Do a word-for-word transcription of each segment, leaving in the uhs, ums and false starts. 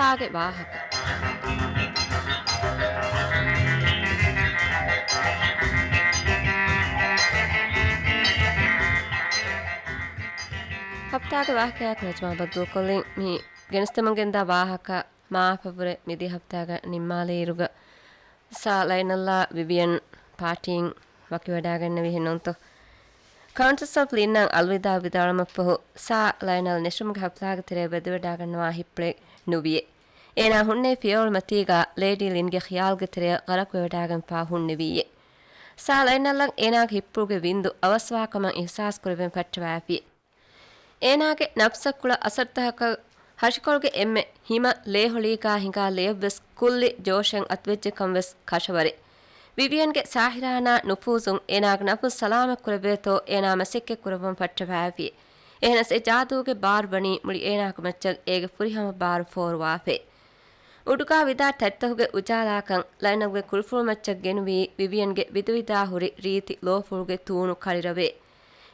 ހަފްތާގެ ވާހަކަ. ހަފްތާގެ ވާހަކަޔާއެކު ނަޖްމާ ބައްދަލުކޮށްލިން މި ގެނެސްދެމުން ގެންދާ ވާހަކަ މާފަށްވުރެ މިދިޔަ ހަފްތާގަ ނިންމާލިއިރުގަ ސާ ލައިނަލްއާ ވިވިއަން ޕާޓީން ވަކިވަޑާގަންނެވިހެންނޫންތޯ؟ ކައުންޓަސް އޮފް ލިންއަށް އަލްވިދާ ވިދާޅުމަށްފަހު، ސާ ލައިނަލް ނެށުމުގެ ހަފްލާގެ ތެރެއަށް ވަދެވަޑާގަންނަވާ ހިތްޕުޅެއް ނުވިއެ. އޭނާ ހުންނެވި ފިޔަވަޅުމަތީގަ ލޭޑީ ލިންގެ ޚިޔާލްގެ ތެރެއަށް ޣަރަޤުވެވަޑާގެންފާ ހުންނެވީއެ. ސާ ލައިނަލްއަށް އޭނާގެ ހިތްޕުޅުގެ ވިންދު އަވަސްވާކަމަށް އިޙްސާސް ކުރެވެން ފައްޓަވާފިއެ. އޭނާގެ ނަފްސަށް ކުޅަ އަސަރުތަކަކަށް ހަށިކޮޅުގެ އެންމެ ހިމަ ލޭހޮޅީގާ ހިނގާ ލެޔަށްވެސް ކުއްލި ޖޯޝެއް އަތުވެއްޖެކަން ވެސް ކަށަވަރެއް. ވިވިއަންގެ ސާހިރާނާ ނުފޫޒުން އޭނާގެ ނަފުސް ސަލާމަތް ކުރެއްވޭތޯ އޭނާ މަސައްކަތް ކުރައްވަން ފައްޓަވާފި. އެހެނަސް އެ ޖާދޫގެ ބާރު ވަނީ މުޅި އޭނާގެ މައްޗަށް އޭގެ ފުރިހަމަ ބާރު ފޯރުވާފައި. އުޑުގާ ވިދާ ތަތްތަހުގެ އުޖާލާކަން ލައިނަލްގެ ކުރިފުޅުމައްޗަށް ގެނުވީ ވިވިއަންގެ ވިދާވިދާ ހުރި ރީތި ލޯފުޅުގެ ތޫނު ކަޅިރަވޭ.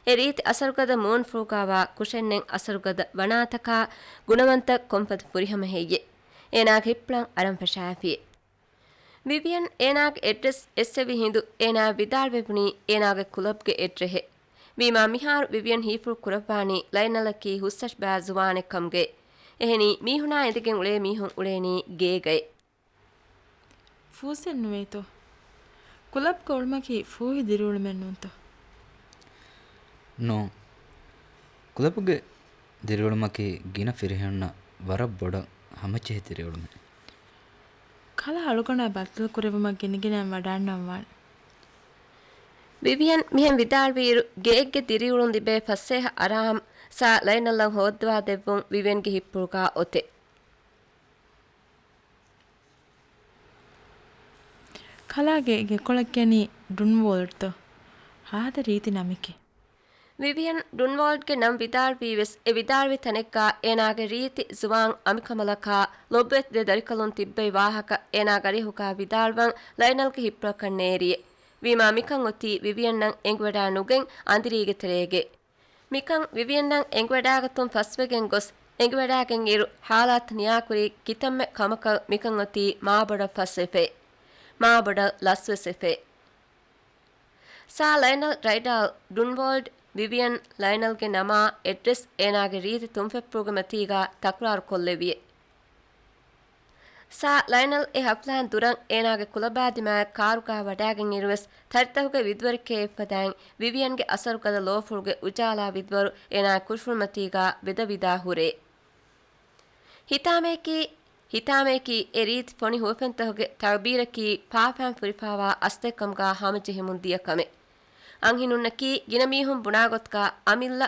އެ ރީތި އަސަރުގަދަ މޫނުފުޅުގާވާ ކުށެއްނެތް އަސަރުގަދަ ވަނާތަކާ ގުނަވަންތަ ކޮންފަދަ ފުރިހަމަ ހެއްޔެ؟ އޭނާގެ ހިތްޕުޅަށް އަރަން ފަށާފި. ވިވިއަން އޭނާގެ އެޑްރެސް އެއްސެވި ހިނދު އޭނާ ވިދާޅުވެވުނީ އޭނާގެ ކުލަބްގެ އެއްރެހެއް. ވީމާ މިހާރު ވިވިއަން ހީފުޅު ކުރައްވާނީ ލައިނަލަކީ ހުސްއަށްބާ ޒުވާނެއް ކަމުގައި. އެހެނީ މީހުނާ އިނދެގެން އުޅޭ މީހުން އުޅޭނީ ގޭގައި. ފޫސެއް ނުވޭތޯ؟ ކުލަބްގަ އުޅުމަކީ ފޫހި ދިރިއުޅުމެއް ނޫންތޯ؟ ނޫން. ކުލަބުގެ ދިރިއުޅުމަކީ ގިނަ ފިރިހެނުންނަށް ވަރަށް ބޮޑަށް ހަމަޖެހި ދިރިއުޅުމެއް. ކަލަ އަޅުގަނޑާ ބައްދަލުކުރެއްވުމަށް ގިނަގިނައިން ވަޑާންނަން ވާނެ. ވިވިއަން މިހެން ވިދާޅުވިއިރު، ގެއެއްގެ ދިރިއުޅުން ލިބޭ ފަސޭހަ އަރާމް ސާ ލައިނަލްއަށް ހޯއްދަވާ ދެއްވުން ވިވިއަންގެ ހިތްޕުޅުގާ އޮތެ. ކަލާގެ ގެކޮޅަށް ކިޔަނީ ޑުންވޯލްޑްތޯ؟ ހާދަ ރީތި ނަމެކޭ. ވިވިއަން ޑުންވޯލްޑްގެ ނަން ވިދާޅުވީވެސް، އެ ވިދާޅުވި ތަނެއްގާ އޭނާގެ ރީތި ޒުވާން އަނބިކަނބަލަކާ ލޮބުވެތި ދެ ދަރިކަލުން ތިއްބެވި ވާހަކަ އޭނާގެ އަރިހުގާ ވިދާޅުވަން ލައިނަލްގެ ހިތްޕުޅަކަށް ނޭރިއެ. ވީމާ މިކަން އޮތީ ވިވިއަންއަށް އެނގިވަޑާ ނުގެން އަނދިރީގެ ތެރޭގައި. މިކަން ވިވިއަންއަށް އެނގިވަޑާގަތުން ފަސްވެގެން ގޮސް، އެނގިވަޑާގެން އިރު ހާލާތު ނިޔާކުރި ކިތަންމެ ކަމަކަށް މިކަން އޮތީ މާބޮޑަށް ފަސްވެފައި. މާބޮޑަށް ލަސްވެސްވެފައި. ސާ ލައިނަލް ރައިޑާލް، ޑުންވޯލްޑް، ވިވިއަން، ލައިނަލްގެ ނަމާ، އެޑްރެސް އޭނާގެ ރީތި ތުންފެއްޕުޅުގެ މަތީގާ ތަކުރާރު ކޮށްލެވިއެ. ސާ ލައިނަލް އެ ހަފްލާން ދުރަން އޭނާގެ ކުލަބާ ދިމާއަށް ކާރުގާ ވަޑާގެން އިރުވެސް، ތަތްތަހުގެ ވިދުވަރެކޭ އެއްފަދައިން ވިވިއަންގެ އަސަރުގަދަ ލޯފުޅުގެ އުޖާލާ ވިދުވަރު އޭނާގެ ކުށްފުޅުމަތީގާ ވެދަވިދާ ހުރޭ. ހިތާމަޔަކީ، ހިތާމަޔަކީ އެ ރީތި ފޮނި ހުވަފެންތަކުގެ ތަޢުބީރަކީ ފާފައިން ފުރިފާވާ އަސްތަކެއް ކަމުގާ ހަމަޖެހެމުން ދިޔަ ކަމެއް. އަންހެނުންނަކީ ގިނަ މީހުން ބުނާ ގޮތުގާ އަމިއްލަ،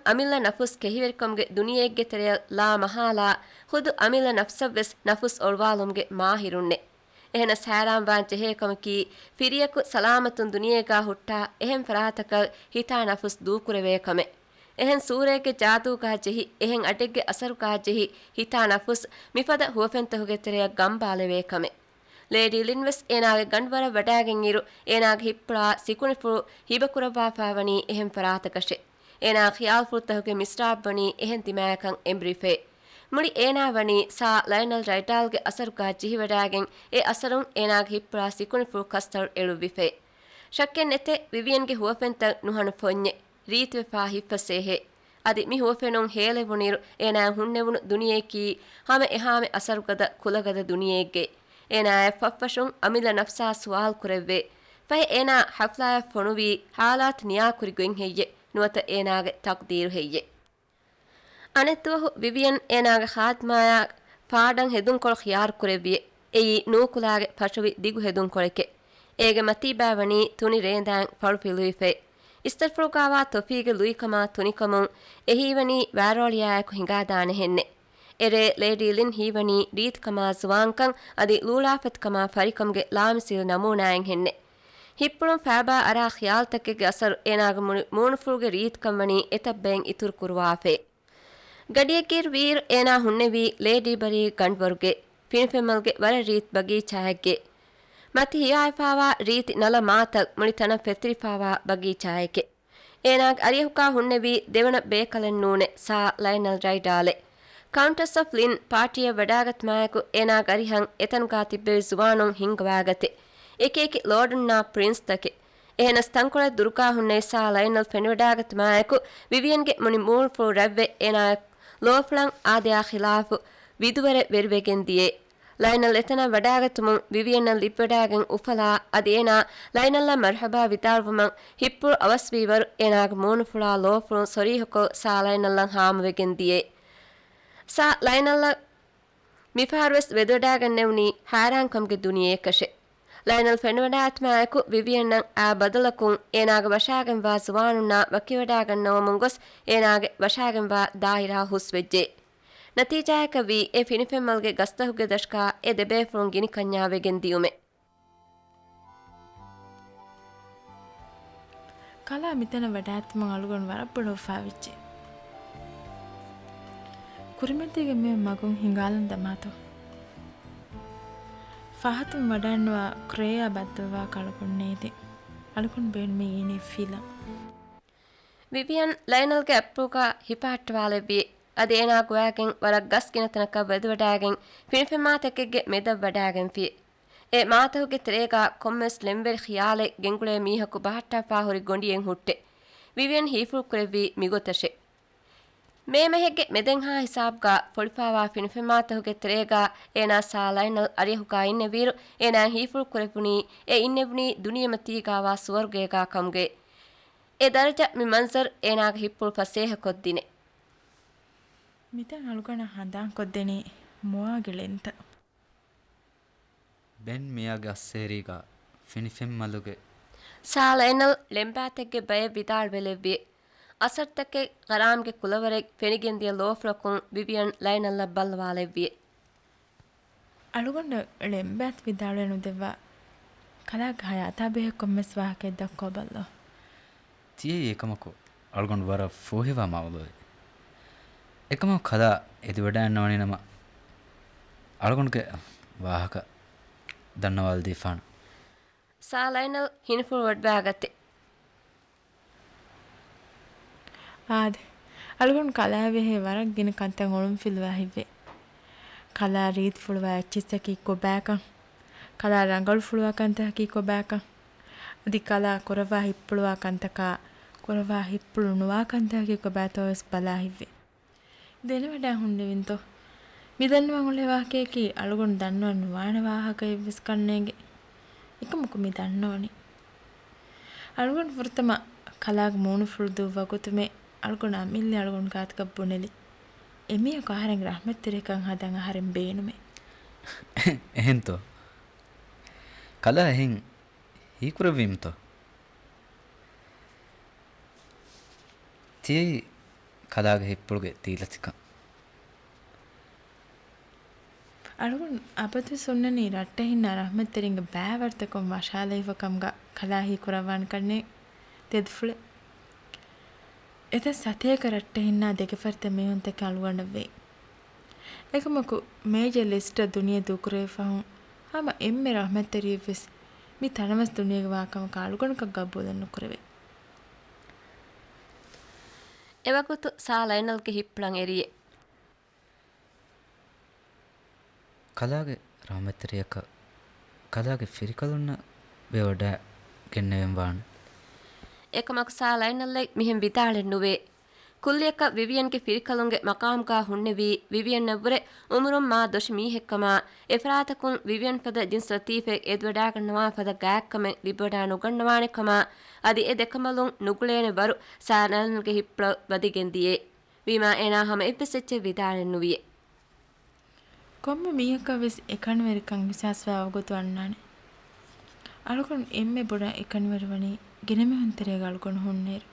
އަމިއްލަ ނަފުސް ކެހިވެރިކަމުގެ ދުނިޔެއެއްގެ ތެރެއަށް ލާމަހާލާ ޚުދު އަމިއްލަ ނަފްސަށްވެސް ނަފުސް އޮޅުވާލުމުގެ މާހިރުންނެއް. އެހެނަސް ހައިރާންވާން ޖެހޭ ކަމަކީ، ފިރިޔަކު ސަލާމަތުން ދުނިޔޭގާ ހުއްޓާ އެހެން ފަރާތަކަށް ހިތާ ނަފުސް ދޫކުރެވޭ ކަމެއް. އެހެން ސޫރައެއްގެ ޖާދޫގާ ޖެހި، އެހެން އަޑެއްގެ އަސަރުގާ ޖެހި، ހިތާ ނަފުސް މިފަދަ ހުވަފެންތަކުގެ ތެރެއަށް ގަނބާލެވޭ ކަމެއް. ލޭޑީ ލިންވެސް އޭނާގެ ގަނޑުވަރަށް ވަޑާގެންއިރު، އޭނާގެ ހިތްޕުޅާ ސިކުނޑިފުޅު ހިބަކުރައްވާފާވަނީ އެހެން ފަރާތަކަށެއް. އޭނާ ޚިޔާލުފުޅުތަކުގެ މިސްރާބް ވަނީ އެހެން ދިމާޔަކަށް އެނބުރިފައި. މުޅި އޭނާ ވަނީ ސާ ލައިނަލް ރައިޑާލްގެ އަސަރުގާ ޖެހިވަޑާގެން، އެ އަސަރުން އޭނާގެ ހިތްޕުޅާ ސިކުނޑިފުޅު ކަސްތަޅު އެޅުއްވިފައި. ޝައްކެއް ނެތޭ، ވިވިއަންގެ ހުވަފެންތައް ނުހަނު ފޮންޏެއް، ރީތިވެފާ ހިތްފަސޭހައެއް. އަދި މި ހުވަފެނުން ހޭލެވުނުއިރު، އޭނާ ހުންނެވުނު ދުނިޔެއަކީ ހަމަ އެހާމެ އަސަރުގަދަ ކުލަގަދަ ދުނިޔެއެއްގައި. އޭނާއަށް ފަށްފަށުން އަމިއްލަ ނަފްސާ ސުވާލު ކުރެއްވޭ. ފަހެ އޭނާ ހަފްލާއަށް ފޮނުވީ ހާލާތު ނިޔާކުރި ގޮތް ހެއްޔެ؟ ނުވަތަ އޭނާގެ ތަޤްދީރު ހެއްޔެ؟ އަނެއްދުވަހު ވިވިއަން އޭނާގެ ޚާދިމާޔާ ފާޑަން ހެދުންކޮޅު ޚިޔާރު ކުރެއްވިއެ. އެއީ ނޫކުލާގެ ފަށުވި ދިގު ހެދުންކޮޅެކެ. އޭގެ މަތީބާވަނީ ތުނި ރޭނދާން ފަޅު ފިލުވިފައި. އިސްތަށިފުޅުގާވާ ތޮފީގެ ލުއިކަމާ ތުނިކަމުން އެ ހީވަނީ ވާރޯޅިއާއެކު ހިނގާދާނެހެންނެ. އެރޭ ލޭޑީ ލިން ހީވަނީ ރީތިކަމާ ޒުވާންކަން އަދި ލޫޅާފަތިކަމާ ފަރިކަމުގެ ލާމިސީލު ނަމޫނާއެއްހެންނެ. ހިތްޕުޅުން ފާބާ އަރާ ޚިޔާލުތަކެއްގެ އަސަރު އޭނާގެ މުޅި މޫނުފުޅުގެ ރީތިކަން ވަނީ އެތައް ބައެއް އިތުރު ކުރުވާފައި. ގަޑިއެއްގައި ވީއިރު އޭނާ ހުންނެވީ ލޭޑީ ބަރީ ގަނޑުވަރުގެ ފިނިފެންމަލްގެ ވަރަށް ރީތި ބަގީޗާއެއްގެ. މަތި ހިޔާއެފާވާ ރީތި ނަލަ މާތައް މުޅި ތަނަށް ފެތިރިފާވާ ބަގީޗާއެކެ. އޭނާގެ އަރިއަހުގާ ހުންނެވީ ދެވަނަ ބޭކަލެއް ނޫނެ، ސާ ލައިނަލް ރައިޑާލެ. ކައުންޓަސް އޮފް ލިން ޕާޓީއަށް ވަޑާގަތުމާއެކު އޭނާގެ އަރިހަށް އެތަނުގާ ތިއްބެވި ޒުވާނުން ހިންގަވާގަތި. އެކިއެކި ލޯޑުންނާ ޕްރިންސްތަކެއް. އެހެނަސް ތަންކޮޅެއް ދުރުގާ ހުންނެވި ސާ ލައިނަލް ފެނިވަޑާގަތުމާއެކު ވިވިއަންގެ މުނި މޫނުފުޅު ރަތްވެ އޭނާ ލޯފުޅަށް އާދަޔާ ޚިލާފު ވިދުވަރެއް ވެރިވެގެން ދިޔައީ. ލައިނަލް އެތަނަށް ވަޑާގަތުމުން ވިވިއަންއަށް ލިބިވަޑާގެން އުފަލާ އަދި އޭނާ ލައިނަލްއަށް މަރްޙަބާ ވިދާޅުވުމަށް ހިއްޕުޅު އަވަސްވީވަރު އޭނާގެ މޫނުފުޅާ ލޯފުޅުން ސޮރީހަކޮށް ސާ ލައިނަލްއަށް ހާމަވެގެން ދިޔައީ. ސާ ލައިނަލްއަށް މިފަހަރުވެސް ވެދުވަޑާގަންނެވުނީ ހައިރާންކަމުގެ ދުނިޔެއަކަށެ. ލައިނަލް ފެނިވަޑާގަތުމާއެކު ވިވިއަންއަށް އާ ބަދަލަކުން އޭނާގެ ވަށާގެންވާ ޒުވާނުންނާ ވަކިވަޑާގަންނަވަމުން ގޮސް އޭނާގެ ވަށާގެންވާ ދާއިރާ ހުސްވެއްޖެ. ނަތީޖާއަކަށްވީ އެ ފިނިފެންމަލުގެ ގަސްތަކުގެ ދަށުގާ އެ ދެބޭފުޅުން ގިނިކަންޏާ ވެގެން ދިޔުމެ. ކަލާ މިތަނަށް ވަޑާގަތުމުން އަޅުގަނޑު ވަރަށް ބޮޑަށް އުފާވެއްޖެ. ކުރިމަތީގަ މި މަގުން ހިނގާލަން ދަމާތޯ؟ ފަހަތުން ވަޑާންނަވާ ކްރޭއާ ބައްދަލުވާ އަޅުގަނޑު ނޭދެ. އަޅުގަނޑު ބޭނުމީ އޭނަ ފިލަން. ވިވިއަން ލައިނަލްގެ އަތްޕުޅުގަ ހިފަހައްޓަވާލެއްވި. އަދި އޭނާ ގޮވާގެން ވަރަށް ގަސް ގިނަ ތަނަކަށް ވެދުވަޑާގެން ފިނިފެންމާތަކެއްގެ މެދަށް ވަޑާގެންފި. އެ މާތަކުގެ ތެރޭގާ ކޮންމެސް ޅެންވެރި ޚިޔާލެއް ގެންގުޅޭ މީހަކު ބަހައްޓާފާ ހުރި ގޮނޑިއެއް ހުއްޓެ. ވިވިއަން ހީފުޅު ކުރެއްވީ މިގޮތަށެ. މޭ މަހެއްގެ މެދެންހާ ހިސާބުގާ ފޮޅިފާވާ ފިނިފެންމާތަކުގެ ތެރޭގާ އޭނާ ސާ ލައިނަލް އަރިއަހުގާ އިންނެވިއިރު އޭނާ ހީފުޅު ކުރެއްވުނީ އެ އިންނެވުނީ ދުނިޔެމަތީގާވާ ސުވަރުގޭގާ ކަމުގައި. އެ ދަރަޖަ މި މަންޒަރު އޭނާގެ ހިއްޕުޅު ފަސޭހަކޮށްދިނެ. މިތަން އަޅުގަނޑަށް ހަނދާންކޮށްދެނީ މޮއާގެ ޅެންތައް. ބެން މިއާގެ އައްސޭރީގާ ފިނިފެންމަލުގެ. ސާ ލައިނަލް ޅެންބާތެއްގެ ބައެއް ވިދާޅުވެލެއްވި. އަސަރުތަކެއް ގަރާމްގެ ކުލަވަރެއް ފެނިގެންދިޔަ ލޯފުޅަކުން ވިވިއަން ލައިނަލްއަށް ބައްލަވާލެއްވި. އަޅުގަނޑަށް ޅެންބާތް ވިދާޅުވެ ނުދެއްވާ. ކަލާގެ ހަޔާތާ ބެހޭ ކޮންމެސް ވާހަކައެއް ދައްކަވަބައްލޯ. ތިޔައީ އެކަމަކު އަޅުގަނޑު ވަރަށް ފޫހިވާ މައުޟޫއެއް. އެކަމަކު ކަލާ އެދިވަޑާންނަވަނީ ނަމަ އަޅުގަނޑުގެ ވާހަކަ ދަންނަވާލަދީފާނަން. ސާ ލައިނަލް ހިނިފުޅު ވަޑާގަތެ. އާދެ، އަޅުގަނޑު ކަލާ ބެހޭ ވަރަށް ގިނަ ކަންތައް އޮޅުންފިލުވާ ހިތްވޭ. ކަލާ ރީތިފުޅުވާ އެއްޗިއްސަކީ ކޮބާކަން، ކަލާ ރަނގަޅުފުޅުވާ ކަންތަކަކީ ކޮބާކަން، އަދި ކަލާ ކުރައްވާ ހިތްޕުޅުވާ ކަންތަކާ ކުރައްވާ ހިތްޕުޅު ނުވާ ކަންތަކަކީ ކޮބާތޯވެސް ބަލާ ހިތްވޭ. ދެނެވަޑައި ހުންނެވިންތޯ؟ މި ދަންނަވަން އުޅޭ ވާހަކަޔަކީ އަޅުގަނޑު ދަންނަވަން ނުވާނެ ވާހަކައެއްވެސް ކަންނޭނގެ. އެކަމަކު މި ދަންނަވަނީ. އަޅުގަނޑު ފުރަތަމަ ކަލާގެ މޫނުފުޅު ދުއްވާ ގޮތުމޭ އަޅުގަނޑު އަމިއްލަ އަޅުގަނޑު ގާތަކަށް ބުނެލި. އެމީހަކު އަހަރެން ރަޙްމަތްތެރިޔަކަށް ހަދަން އަހަރެން ބޭނުމޭ. އެހެންތޯ؟ ކަލާ އެހެން ހީކުރެއްވީމުތޯ؟ ތިޔައީ ކަލާގެ ހިތްޕުޅުގެ ތީލަތިކަން. އަޅުގަނޑު އަބަދުވެސް ހުންނަނީ ރައްޓެހިންނާ ރަޙްމަތްތެރިންގެ ބައިވަރުތަކުން ވަށާލައިފަ ކަމުގަ ކަލާ ހީކުރައްވާނެ ކަންނޭނގެ. ތެދުފުޅެއް. އެތައް ސަތޭކަ ރައްޓެހިންނާ ދެގެފަރިތަ މީހުންތަކެއް އަޅުގަނޑަށް ވޭ. އެކަމަކު މޭޖަ ލިސްޓަށް ދުނިޔެ ދޫކުރެވި ފަހުން ހަމަ އެންމެ ރަޙްމަތްތެރިއެއްވެސް މި ތަނަވަސް ދުނިޔޭގެ ވާކަމަކަށް އަޅުގަނޑަކަށް ގަބޫލެއް ނުކުރެވޭ. އެވަގުތު ސާ ލައިނަލްގެ ހިތްޕުޅަށް އެރިއެ. ކަލާގެ ރަޙްމަތްތެރިޔަކަށް ކަލާގެ ފިރިކަލުންނަށް ވެވަޑައިގެންނެވެން ވާނެ. އެކަމަކު ސާ ލައިނަލްއަށް މިހެން ވިދާޅެއް ނުވޭ. ކުއްލިއަކަށް ވިވިއަންގެ ފިރިކަލުންގެ މަޤާމުގާ ހުންނެވީ ވިވިއަންއަށްވުރެ އުމުރުން މާ ދޮށި މީހެއްކަމާ، އެފަރާތަކުން ވިވިއަން ފަދަ ޖިންސް ލަތީފެއް އެދިވަޑާގަންނަވާ ފަދަ ގާތްކަމެއް ލިބިވަޑާ ނުގަންނަވާނެ ކަމާ، އަދި އެ ދެކަނބަލުން ނުގުޅޭނެ ވަރު ސާ ލައިނަލްގެ ހިތްޕުޅަށް ވަދެގެން ދިޔައެ. ވީމާ އޭނާ ހަމަ އެއްވެސް އެއްޗެއް ވިދާޅެއް ނުވިއެ. ކޮންމެ މީހަކަށް ވެސް އެކަނިވެރިކަން އިޙްސާސްވާ ވަގުތު އަންނާނެ. އަޅުގަނޑު އެންމެ ބޮޑަށް އެކަނިވެރިވަނީ ގިނަމީހުން ތެރޭގަ އަޅުގަނޑު ހުންނައިރު.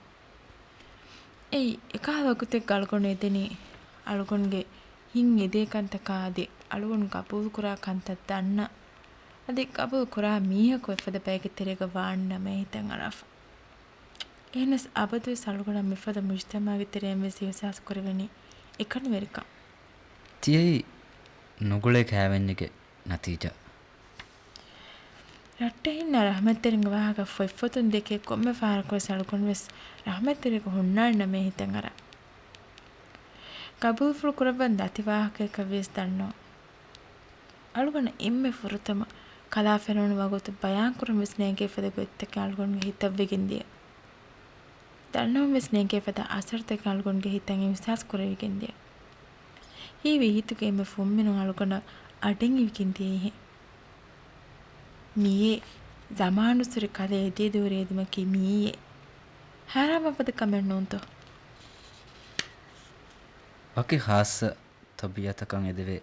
އެއީ، އެކަހަލަ ވަގުތެއްގަ އަޅުގަނޑު އެދެނީ އަޅުގަނޑުގެ ހިތް އެދޭ ކަންތަކާ އަދި އަޅުގަނޑު ގަބޫލުކުރާ ކަންތައް ދަންނަ، އަދި ގަބޫލު ކުރާ މީހަކު އެފަދަ ބައެއްގެ ތެރޭގަ ވާންނަމޭ ހިތަށް އަރާފަ. އެހެނަސް އަބަދުވެސް އަޅުގަނޑަށް މިފަދަ މުޖްތަމަޢުގެ ތެރެއިން ވެސް އިޙްސާސް ކުރެވެނީ އެކަނިވެރިކަން. ތިޔައީ ނުގުޅޭ ކައިވެންޏެއްގެ ނަތީޖާ. ރައްޓެހިންނާ ރަޙްމަތްތެރިންގެ ވާހަކަ ފޮތްފޮތުން ދެކޭ ކޮންމެ ފަހަރަކުވެސް އަޅުގަނޑުވެސް ރަޙްމަތްތެރިއަކު ހުންނާނެ ނަމޭ ހިތަށް އަރާ. ގަބޫލުފުޅު ކުރައްވަން ދަތި ވާހަކައަކަށް ވިޔަސް ދަންނޯ. އަޅުގަނޑަށް އެންމެ ފުރަތަމަ ކަލާ ފެނުނު ވަގުތު ބަޔާންކުރަން ވެސް ނޭނގޭ ފަދަ ގޮތްތަކެއް އަޅުގަނޑުގެ ހިތަށްވެގެން ދިޔަ. ދަންނަވަން ވެސް ނޭނގޭ ފަދަ އަސަރުތަކެއް އަޅުގަނޑުގެ ހިތަށް އިހުސާސް ކުރެވިގެން ދިޔަ. ހީވީ ހިތުގެ އެންމެ ފުންމިނުން އަޅުގަނޑަށް އަޑެއް އިވިގެން ދިޔައީހެން. މިއީ ޒަމާނުއްސުރެ ކަލޭ އެދޭ ދުވަރެއް އެދުމަކީ މިއީއޭ. ހައިރާންވާ ފަދަ ކަމެއް ނޫންތޯ؟ ވަކި ޚާއްޞަ ތަބީޢަތަކަށް އެދެވޭ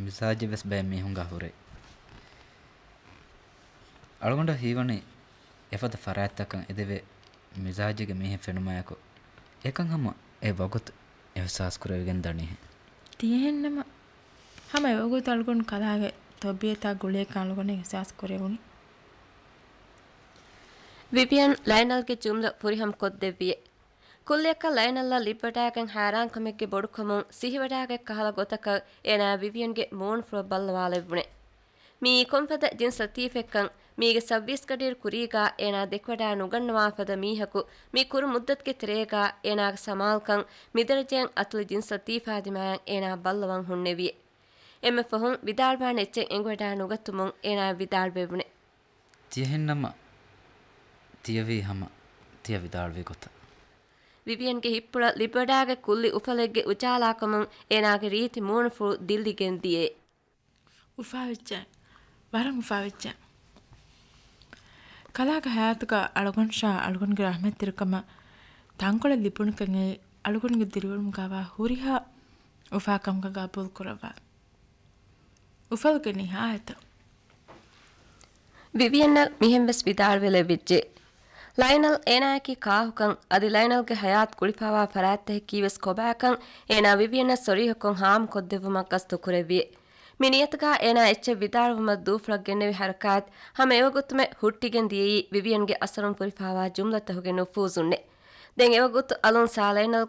މިޒާޖެއް ވެސް ބައެއް މީހުންގާ ހުރޭ. އަޅުގަނޑަށް ހީވަނީ އެފަދަ ފަރާތްތަކަށް އެދެވޭ މިޒާޖެއްގެ މީހެއް ފެނުމާއެކު، އެކަން ހަމަ އެ ވަގުތު އިހުސާސް ކުރެވިގެން ދަނީހެން. ތިޔަހެންނަމަ، ހަމަ އެވަގުތު އަޅުގަނޑު ކަލާގެ ތަބީޢަތާ ގުޅޭކަން އަޅުގަނޑަށް އިހުސާސް ކުރެވުނީ. ވިވިއަން ލައިނަލްގެ ޖުމްލަ ފުރިހަމަ ކޮށްދެއްވިއެ. ކުއްލިއަކަށް ލައިނަލްއަށް ލިބިވަޑާގެން ހައިރާންކަމެއްގެ ބޮޑުކަމުން ސިހިވަޑާގަތް ކަހަލަ ގޮތަކަށް އޭނާ ވިވިއަންގެ މޫނުފުޅަށް ބައްލަވާލެއްވުނެ. މިއީ ކޮންފަދަ ޖިންސް ލަތީފެއްކަން މީގެ ސައްބީސް ގަޑިއިރު ކުރީގާ އޭނާ ދެކެވަޑާ ނުގަންނަވާ ފަދަ މީހަކު މި ކުރު މުއްދަތުގެ ތެރޭގާ އޭނާގެ ސަމާލުކަން މިދަރަޖައިން އަތޮޅު ޖިންސް ލަތީފާ ދިމާއަށް އޭނާ ބައްލަވަން ހުންނެވިއެ. އެންމެ ފަހުން ވިދާޅުވާނެ އެއްޗެއް އެނގިވަޑާ ނުގަތުމުން އޭނާ ވިދާޅުވެވުނެ. ތިޔަހެންނަމަ ތިޔަވީ ހަމަ ތިޔަ ވިދާޅުވި ގޮތަށް. ވިވިއަންގެ ހިތްޕުޅަށް ލިބިވަޑާގަތް ކުއްލި އުފަލެއްގެ އުޖާލާކަމުން އޭނާގެ ރީތި މޫނުފުޅު ދިއްލިގެން ދިޔައެ. އުފާވެއްޖެ. ވަރަށް އުފާވެއްޖެ. ކަލާގެ ހަޔާތުގަ އަޅުގަނޑުށާ އަޅުގަނޑުގެ ރަޙްމަތްތެރިކަމަށް ތަންކޮޅެއް ލިބުނުކަން އެއީ އަޅުގަނޑުގެ ދިރިއުޅުމުގަވާ ހުރިހާ އުފާކަމަކަށް ގަބޫލުކުރައްވާ. އުފަލުގެ ނިހާޔަތަށް. ވިވިއަންއަށް މިހެން ވެސް ވިދާޅުވެލެއްވިއްޖެ. ލައިނަލް އޭނާއަކީ ކާކުކަން، އަދި ލައިނަލްގެ ހަޔާތު ގުޅިފާވާ ފަރާތްތަކަކީ ވެސް ކޮބާކަން އޭނާ ވިވިއަންއަށް ސޮރީހަކޮށް ހާމަކޮށްދެއްވުމަށް ގަސްތު ކުރެއްވިއެ. މި ނިޔަތުގާ އޭނާ އެއްޗެއް ވިދާޅުވުމަށް ދޫފުޅަށް ގެންނެވި ހަރަކާތް ހަމަ އެވަގުތުމެ ހުއްޓިގެން ދިޔައީ ވިވިއަންގެ އަސަރުން ފުރިފާވާ ޖުމްލަތަކުގެ ނުފޫޒުންނެ. ދެން އެވަގުތު އަލުން ސާ ލައިނަލް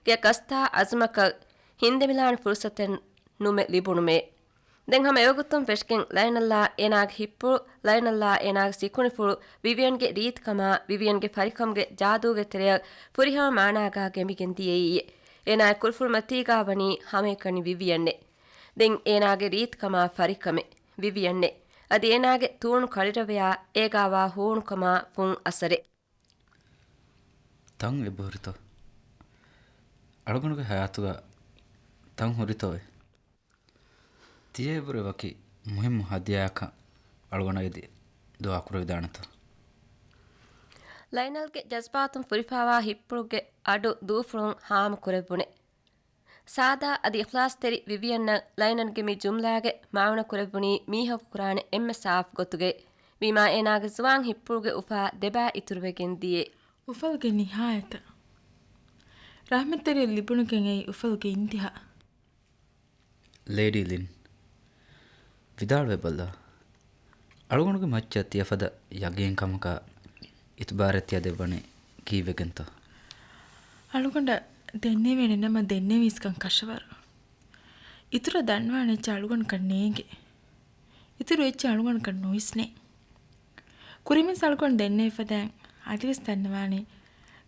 ގެ ގަސްތާ އަޒުމަކަށް ހިންދެމިލާނެ ފުރުސަތެއް ނުމެ ލިބުނުމޭ. ދެން ހަމަ އެވަގުތުން ފެށިގެން ލައިނަލްއާ އޭނާގެ ހިއްޕުޅު، ލައިނަލްއާ އޭނާގެ ސިކުނޑިފުޅު، ވިވިއަންގެ ރީތިކަމާ، ވިވިއަންގެ ފަރިކަމުގެ ޖާދޫގެ ތެރެއަށް ފުރިހަމަ މާނާގާ ގެނބިގެން ދިޔައީ. އޭނާގެ ކުރުފުޅުމަތީގާ ވަނީ ހަމައެކަނި ވިވިއަންނެ. ދެން އޭނާގެ ރީތިކަމާ ފަރިކަމެއް ވިވިއަންނެ. އަދި އޭނާގެ ތޫނު ކަޅިރަވެޔާ އޭގާވާ ހޫނުކަމާ ފުން އަސަރެއް. ތަން އެބަހުރިތޯ؟ އަޅުގަނޑުގެ ހަޔާތުގަ ތަން ހުރިތޯއޭ؟ ތިޔައަށްވުރެ ވަކި މުހިއްމު ހަދިޔާއަކަށް އަޅުގަނޑަށް އެދި ދުޢާ ކުރެވިދާނެތޯ؟ ލައިނަލްގެ ޖަޒްބާތުން ފުރިފާވާ ހިއްޕުޅުގެ އަޑު ދޫފުޅުން ހާމަ ކުރެއްވުނެ. ސާދާ އަދި އިޚްލާޞްތެރި ވިވިއަންއަށް ލައިނަލްގެ މި ޖުމްލާގެ މާނަ ކުރެއްވުނީ މީހަކު ކުރާނެ އެންމެ ސާފު ގޮތުގައި. ވީމާ އޭނާގެ ޒުވާން ހިއްޕުޅުގެ އުފާ ދެބާ އިތުރުވެގެން ދިޔައެ. އުފަލުގެ ނިހާޔަތަށް. ރަޙްމަތްތެރިއެއް ލިބުނުކަން އެއީ އުފަލުގެ އިންތިހާ. ލޭޑީ ލިން، ވިދާޅުވެބަލަ. އަޅުގަނޑުގެ މައްޗަށް ތިޔަފަދަ ޔަގީންކަމަކާ އިތުބާރެއް ތިޔަ ދެއްވަނީ ކީއްވެގެންތޯ؟ އަޅުގަނޑަށް ދެންނެވޭނެ ނަމަ ދެންނެވީސްކަން ކަށަވަރު. އިތުރަށް ދަންވާނެ އެއްޗެއް އަޅުގަނޑަކަށް ނޭނގެ. އިތުރު އެއްޗެއް އަޅުގަނޑަކަށް ނުވިސްނޭ. ކުރިންވެސް އަޅުގަނޑު ދެންނެވި ފަދައިން އަދިވެސް ދަންނަވާނީ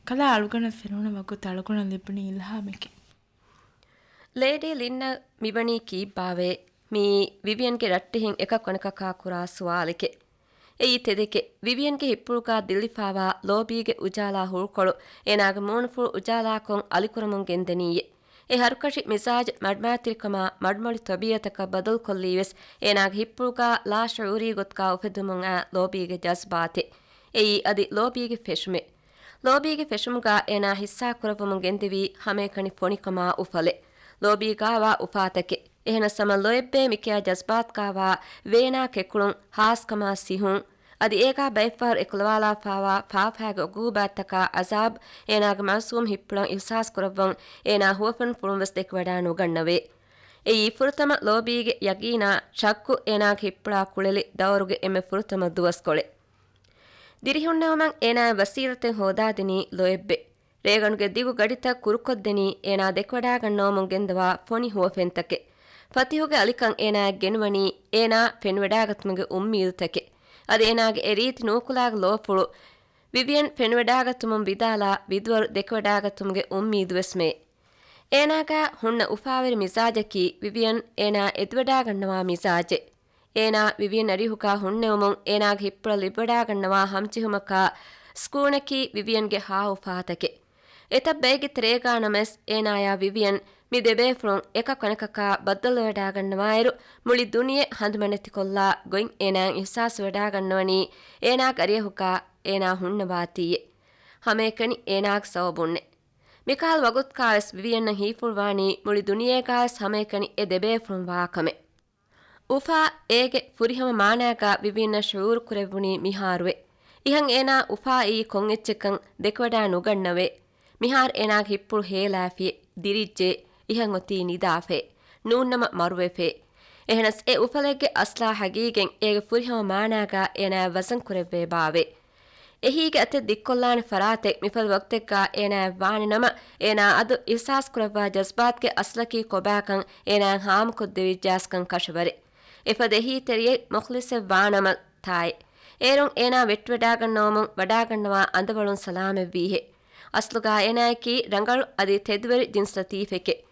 ކަލާ އަޅުގަނޑަށް ފެނުނު ވަގުތު އަޅުގަނޑަށް ލިބުނީ އިލްހާމެކޭ. ލޭޑީ ލިންއަށް މިވަނީ ކީއްބާވޭ؟ މިއީ ވިވިއަންގެ ރައްޓެހިން އެކަކު އަނެކަކާ ކުރާ ސުވާލެކޭ. އެއީ ތެދެކޭ. ވިވިއަންގެ ހިއްޕުޅުގާ ދިއްލިފާވާ ލޯބީގެ އުޖާލާ ހުޅުކޮޅު އޭނާގެ މޫނުފުޅު އުޖާލާކޮށް އަލިކުރަމުން ގެންދަނީއޭ. އެ ހަރުކަށި މިޒާޖު މަޑުމައިތިރިކަމާ މަޑުމޮޅި ތަބީޢަތަކަށް ބަދަލުކޮށްލީވެސް އޭނާގެ ހިއްޕުޅުގާ ލާޝުޢޫރީ ގޮތުގާ އުފެދުމުން އައި ލޯބީގެ ޖަޒްބާތެއް. އެއީ އަދި ލޯބީގެ ފެށުމެއް. ލޯބީގެ ފެށުމުގާ އޭނާ ހިއްސާކުރައްވަމުން ގެންދެވީ ހަމައެކަނި ފޮނިކަމާ އުފަލެއް. ލޯބީގާވާ އުފާތަކެއް. އެހެނަސް ހަމަ ލޯތްބޭ މިކިޔާ ޖަޒްބާތުގާވާ ވޭނާ ކެކުޅުން، ހާސްކަމާ ސިހުން، އަދި އޭގާ ބައެއްފަހަރު އެކުލަވާލާފާވާ ފާފައިގެ އުގޫބާތްތަކާ އަޒާބް އޭނާގެ މައުސޫމް ހިއްޕުޅަށް އިހުސާސް ކުރައްވަން އޭނާ ހުވަފެންފުޅުން ވެސް ދެކެވަޑާ ނުގަންނަވޭ. އެއީ ފުރަތަމަ ލޯބީގެ ޔަގީނާ ޝައްކު އޭނާގެ ހިއްޕުޅާ ކުޅެލި ދައުރުގެ އެންމެ ފުރަތަމަ ދުވަސްކޮޅެއް. ދިރިހުންނެވުމަށް އޭނާއަށް ވަސީލަތެއް ހޯދާދިނީ ލޯތްބެއް. ރޭގަނޑުގެ ދިގު ގަޑިތައް ކުރުކޮށްދެނީ އޭނާ ދެކެވަޑާގަންނަވަމުން ގެންދަވާ ފޮނި ހުވަފެންތަކެއް. ފަތިހުގެ އަލިކަން އޭނާއަށް ގެނުވަނީ އޭނާ ފެނިވަޑާގަތުމުގެ އުއްމީދުތަކެއް. އަދި އޭނާގެ އެ ރީތި ނޫކުލާގެ ލޯފުޅު ވިވިއަން ފެނިވަޑާގަތުމުން ވިދާލާ ވިދުވަރު ދެކެވަޑާގަތުމުގެ އުއްމީދުވެސްމެ. އޭނާގަ ހުންނަ އުފާވެރި މިޒާޖަކީ ވިވިއަން އޭނާ އެދުވަޑާގަންނަވާ މިޒާޖެއް. އޭނާ ވިވިއަން އަރިހުގަ ހުންނެވުމުން އޭނާގެ ހިއްޕުޅަށް ލިބިވަޑާގަންނަވާ ހަމަޖެހުމަކާ ސްކޫނަކީ ވިވިއަންގެ ހާ އުފާތަކެއް. އެތައް ބައެއްގެ ތެރޭގާ ނަމަވެސް އޭނާޔާ ވިވިއަން މި ދެބޭފުޅުން އެކަކު އަނެކަކާ ބައްދަލުވެވަޑާގަންނަވާއިރު، މުޅި ދުނިޔެ ހަނދުމަނެތިކޮށްލާ ގޮތް އޭނާއަށް އިހްސާސްވެވަޑާގަންނަވަނީ އޭނާގެ އަރިއަހުގާ އޭނާ ހުންނަވާތީއެއް. ހަމައެކަނި އޭނާގެ ސަބަބުންނެއް. މިކަހަލަ ވަގުތުގާވެސް ވިވިއަންނަށް ހީފުޅުވާނީ މުޅި ދުނިޔޭގާވެސް ހަމައެކަނި އެ ދެބޭފުޅުން ވާކަމެއް. އުފާ އޭގެ ފުރިހަމަ މާނާގާ ވިވިއަންނަށް ޝުޢޫރު ކުރެއްވުނީ މިހާރުވެ. އިހަން އޭނާ އުފާ އެއީ ކޮން އެއްޗެއްކަން ދެކެވަޑާ ނުގަންނަވޭ. މިހާރު އޭނާގެ ހިއްޕުޅު ހޭލާފިއޭ، ދިރިއްޖެ، އިހަން އޮތީ ނިދާފޭ، ނޫންނަމަ މަރުވެފޭ. އެހެނަސް އެ އުފަލެއްގެ އަސްލާ ހަގީގަތް އޭގެ ފުރިހަމަ މާނާގާ އޭނާއަށް ވަޒަން ކުރެއްވޭ ބާވޭ. އެހީގެ އަތެއް ދިއްކޮށްލާނެ ފަރާތެއް މިފަދަ ވަގުތެއްގާ އޭނާއަށް ވާނެ ނަމަ، އޭނާ އަދު އިހްސާސް ކުރައްވާ ޖަޒްބާތުގެ އަސްލަކީ ކޮބާކަން އޭނާއަށް ހާމަކޮށްދެވިއްޖާސްކަން ކަށަވަރެއް. އެފަދަ އެހީތެރިއެއް މުޚްލިޞެއް ވާނަމަ ތާއެއް. އޭރުން އޭނާ ވެއްޓިވަޑާގަންނަވަމުން ވަޑާގަންނަވާ އަނދަވަޅުން ސަލާމަތްވީހެއް. އަސްލުގާ އޭނާއަކީ ރަނގަޅު އަދި ތެދުވެރި ޖިންސް ލަތީފެކެއް.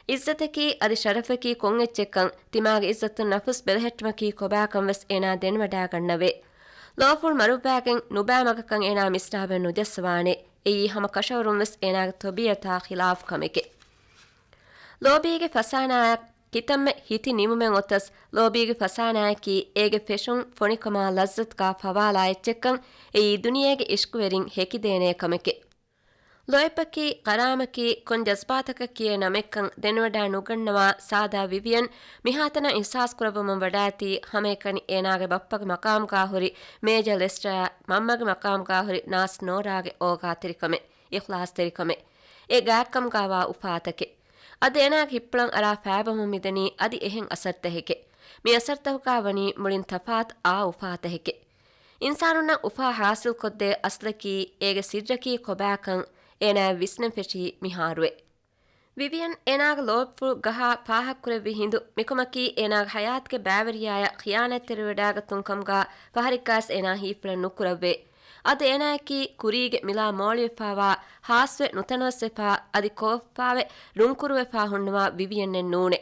އިއްޒަތަކީ އަދި ޝަރަފަކީ ކޮން އެއްޗެއްކަން ތިމާގެ އިއްޒަތު ނަފުސް ބެލެހެއްޓުމަކީ ކޮބާކަން ވެސް އޭނާ ދެނެވަޑާގަންނަވޭ. ލޯފުޅު މަރުއްވާގެން ނުބައި މަގަކަށް އޭނާ މިސްރާބެއް ނުޖައްސަވާނެ. އެއީ ހަމަ ކަށަވަރުން ވެސް އޭނާގެ ތަބީޢަތާ ޚިލާފު ކަމެކެއް. ލޯބީގެ ފަސާނާއަށް ކިތަންމެ ހިތި ނިމުމެއް އޮތަސް، ލޯބީގެ ފަސާނާއަކީ އޭގެ ފެށުން ފޮނިކަމާ ލައްޒަތުގާ ފަވާލާ އެއްޗެއްކަން އެއީ ދުނިޔޭގެ އިޝްޤުވެރިން ހެކިދޭނޭ ކަމެކެއް. ލޯތްބަކީ، ޣަރާމަކީ، ކޮން ޖަޒްބާތަކަކީއޭ ނަމެއްކަން ދެނެވަޑާ ނުގަންނަވާ ސާދާ ވިވިއަން މިހާތަނަށް އިހްސާސް ކުރައްވަމުން ވަޑާތީ ހަމައެކަނި އޭނާގެ ބައްޕަގެ މަޤާމުގާ ހުރި މޭޖަ ލެސްޓަރާ، މަންމަގެ މަޤާމުގާ ހުރި ނާސް ނޯރާގެ އޯގާތެރިކަމެއް، އިޚްލާޞްތެރިކަމެއް، އެ ގާތްކަމުގާވާ އުފާތަކެއް. އަދި އޭނާގެ ހިއްޕުޅަށް އަރާ ފައިބަމުން މިދަނީ އަދި އެހެން އަސަރުތަކެކޭ. މި އަސަރުތަކުގާ ވަނީ މުޅިން ތަފާތު އާ އުފާތަކެކޭ. އިންސާނުންނަށް އުފާ ހާސިލްކޮށްދޭ އަސްލަކީ، އޭގެ ސިއްރަކީ ކޮބާކަން އޭނާއަށް ވިސްނަން ފެށީ މިހާރުވެ. ވިވިއަން އޭނާގެ ލޯބިފުޅު ގަހާ ފާހަގަކުރެއްވި ހިނދު މިކަމަކީ އޭނާގެ ހަޔާތުގެ ބައިވެރިޔާއަށް ޚިޔާނާތްތެރިވެވަޑާގަތުން ކަމުގާ ފަހަރެއްގާވެސް އޭނާ ހީފުޅެއް ނުކުރައްވޭ. އަދި އޭނާއަކީ ކުރީގެ މިލާ މޯޅިވެފާވާ، ހާސްވެ ނުތަނަވަސްވެފާ، އަދި ކޯފާވެ ރުންކުރުވެފާ ހުންނަވާ ވިވިއަންއެއް ނޫނޭ.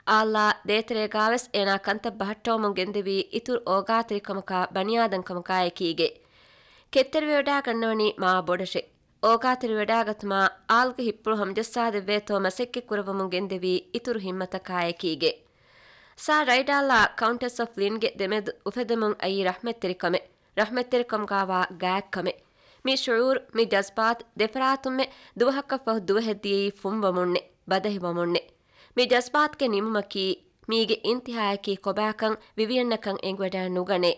އާއްލާ ދޭތެރޭގާވެސް އޭނާ ކަންތައް ބަހައްޓަވަމުން ގެންދެވީ އިތުރު އޯގާތެރިކަމަކާ ބަނިއާދަންކަމަކާއެކީގައި. ކެތްތެރިވެވަޑާގަންނަވަނީ މާ ބޮޑަށެއް. އޯގާތެރިވެވަޑާގަތުމާ އާލްގެ ހިއްޕުޅު ހަމަޖައްސާދެއްވޭތޯ މަސައްކަތް ކުރައްވަމުން ގެންދެވީ އިތުރު ހިންމަތަކާއެކީގައި. ސާ ރައިޑާލްއާ ކައުންޓެސް އޮފް ލިންގެ ދެމެދު އުފެދެމުން އައީ ރަޙްމަތްތެރިކަމެއް. ރަޙްމަތްތެރިކަމުގާވާ ގާތްކަމެއް. މި ޝުޢޫރު، މި ޖަޒްބާތު ދެފަރާތުންމެ ދުވަހަކަށްފަހު ދުވަހެއް ދިޔައީ ފުންވަމުންނެ، ބަދަހިވަމުންނެ. މި ޖަޒްބާތުގެ ނިމުމަކީ، މީގެ އިންތިހާއަކީ ކޮބާކަން ވިވިއަންނަކަށް އެނގިވަޑާ ނުގަނޭ.